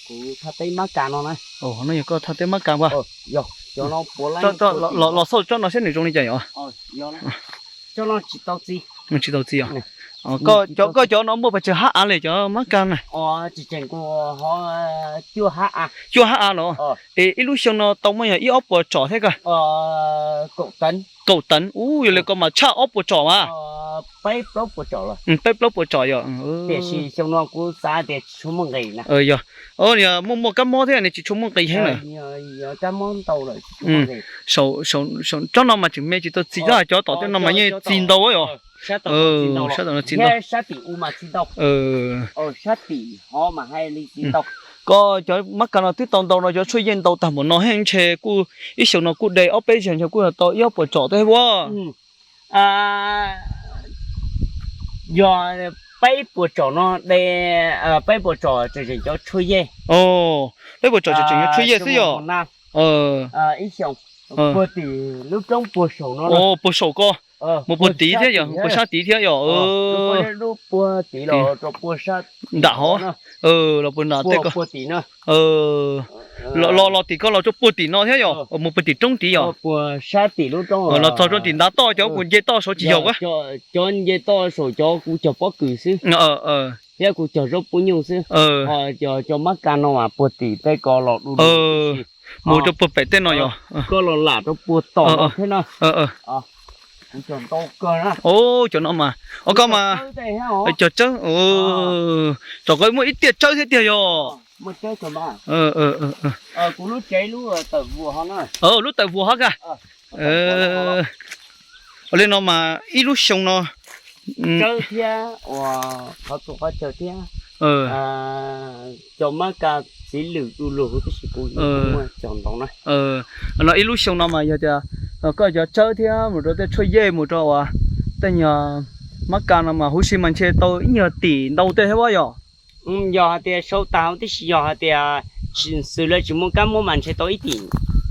Kuv thaj teb mab kas no na. Ov, no yog koj thaj teb mab kas as? Yog, cov no puav leej los xauj tsob no saib nws zoo li cas yom? Tsis tau txiv os. Koj cov no muaj pes tsawg hab av li cov mab kas na? Tseem ho cuaj hab av los? Es ib lub xyoo no tau muaj yog ib ob puas tsom thiab koj? Kaum teev. Ub, yog li koj mas tshaj ob puas tsom mas. Peb plaub puas tsom yog. Tiam sis xyoo no kuv xav tias tsis tshua muaj nqis na. Yog, muaj muaj kab mob thiab nws tsis tshua muaj nqis heev na. Tsob no mas tseem me tsis tau txiv, cov tom tej no mas yeej txiv ntau yom. Sab tom no txiv ntau. Koj cov mab kas no twb tau ntau no, cov tshuaj yej ntau tag npaum no heev, ntshe kuj ib xyoos no kuj de ob peb zaug ntshe kuj yog tau ib ob puas tsom thiab ua. Yog peb puas tsom no de, peb puas tsom tseem tseem cov tshuaj yej. Peb puas tsom tseem tseem cov tshuaj yej xwb yog. Ib xyoos puag tim lub roob puag saum no, puag saum ko, mus puag tid thiab yog, puag sab tid thiab yog. Puag tid los rau puag sab nram hov, los puag nram tej ko. Los los tim ko los rau puag tim no thiab yog, mus puag tim roob tid yog. Puag sab tim lub roob los txog rau tim ntav toj, cov kuv nce toj saud tsis yog. Cov nce toj saum cov kuv cog pob kws xwb, thiab kuv cog zaub puj nyuj xwb. Ho cov mab kas no mas puag tim tej ko los du lug. Mus rau puag pem tej no yog. Koj los lam rau puag tom no thiab na. Kuv cog ntau kawg na. Cov no mas, koj mas cog tsawb. Tom ko muaj ib tiaj tsawb thiab tiag yog. Lub tawm vuas hov ka. Ua li no mas ib lub xyoo no tsawb thiab, qhov txhua qhov chaw thiab. Cov mab kas txiv lwm du lug huv tib si kuv muaj cog ntau na. No ib lub xyoo no mas yog tias koj cov tsawb thiab mus rau tej tshuaj yej mus rau uas tej nyuag mab kas no mas huv si mas ntshe tau ib nyuag tim ntau tej thiab yog. Yog hais tias sau tas huv tib si yog hais tias xws li tsis muaj kab mob mas ntshe tau ib tim.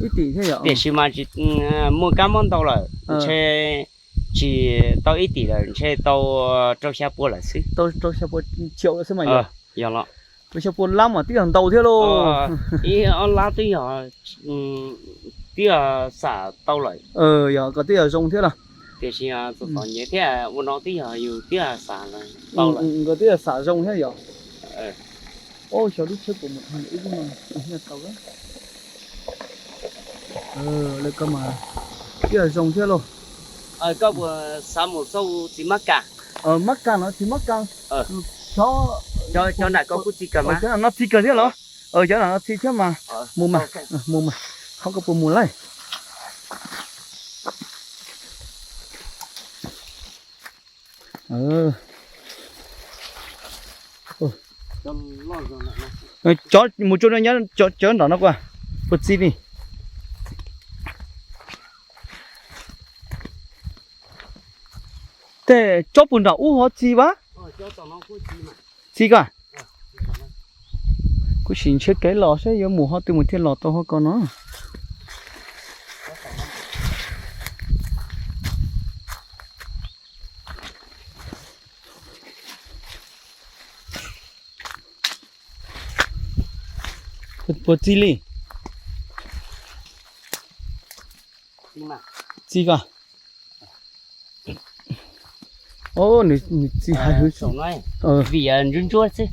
Ib tim thiab yog. Tiam sis mas muaj kab mob ntau lawm ntshe tsis tau ib tim lawm, ntshe tau rau xya pua lawm xwb. Tau rau xya pua chiaum lawm xwb mas yog. Yog los rau xya pua lab mas twb yog ntau thiab lauj. Ib ob lab twb yog, twb yog xam tau lawm. Yog koj twb yog zoo thiab los. Tiam sis txom txom nyem thiab, ua no twb yog yus twb yog xam tau lawm. Koj twb yog xam zoo thiab yog. Xyov lub tsheb puas mus ib lub no tau. Lawv koj mas twb yog zoo thiab lauj. Koj puas xav mus xauj txiv mab kas? Mab kas no txiv mab kas. Cov nram ko kuj txiv kawg mas. Cov no txiv kawg thiab los? Cov no txiv thiab mas. Mus mas, mus mas. Qhov koj puas mus lawm? Cov mus tsuj nyob cov nram no kua, puas txiv li. Tej tsob puag nram ub ho txiv vas? Txiv koj. Kuv sim ntshiab kev los saib yuav mus ho twg mus thiaj los tau ho ko no. Puas txiv li? Txiv koj. Nws txiv hais hwv vim ntsuab ntsuab xwb.